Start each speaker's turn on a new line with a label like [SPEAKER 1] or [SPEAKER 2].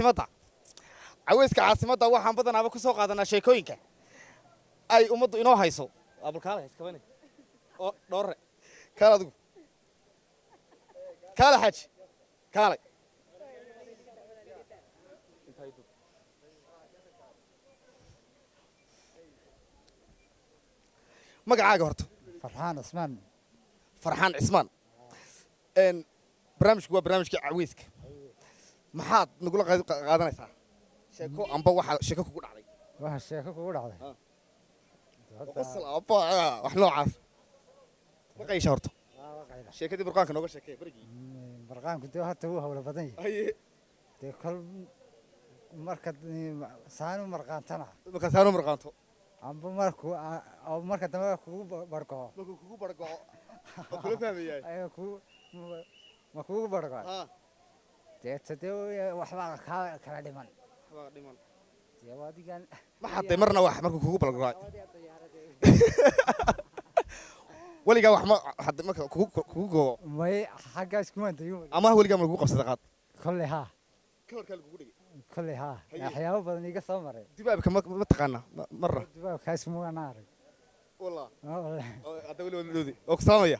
[SPEAKER 1] Caasimadda. Caweyska Caasimadda waxaan badanaaba ku soo qaadanaa sheekooyinka ay ummaddu inoo hayso. Abulkaale iskabane oo dhoore kaal, adigu kaale, xaaji kaalay. Magacaaga horta?
[SPEAKER 2] Farxaan Cismaan.
[SPEAKER 1] Farxaan Cismaan. Barnaamijku waa barnaamijkii caweyska. Maxaad nagula qaadanaysaa sheeko amba waxaa sheeko kugu dhacday?
[SPEAKER 2] Waxa sheeko kugu dhacday?
[SPEAKER 1] Qosol amba wax noocaas. Ma qaysha horta? Sheekadii burqaanka nooga sheekee berigii.
[SPEAKER 2] Barqaanku dee horta wuu hawlo badan yahay. Dee kol marka saanu marqaantana.
[SPEAKER 1] Marka saanu marqaanto.
[SPEAKER 2] Amba markuu oo marka dambe kugu bargo'o.
[SPEAKER 1] Markuu kugu bargo'o oo kula fahmayaay.
[SPEAKER 2] Ayaa kugu ma kugu bargo'o. Deeta dee waxbaa kaa kala dhiman.
[SPEAKER 1] Waxbaa dhiman.
[SPEAKER 2] Dee waa adigan.
[SPEAKER 1] Ma xaday marna wax markuu kugu bargo'ay? Weligaa wax ma xaday marka kugu go'o?
[SPEAKER 2] May, xaggaas kuma dayo.
[SPEAKER 1] Ama weligaa ma lagugu qabsada qaad?
[SPEAKER 2] Kolley haa.
[SPEAKER 1] Kawarkaa lagugu dhigay?
[SPEAKER 2] Kolley haa, waxyaabo badan iga soo maray.
[SPEAKER 1] Dubaabka ma taqaanaa marna?
[SPEAKER 2] Dubaabkaas muwana arag.
[SPEAKER 1] Wallah hadda weli waa midhoodi oo ku salaamaya.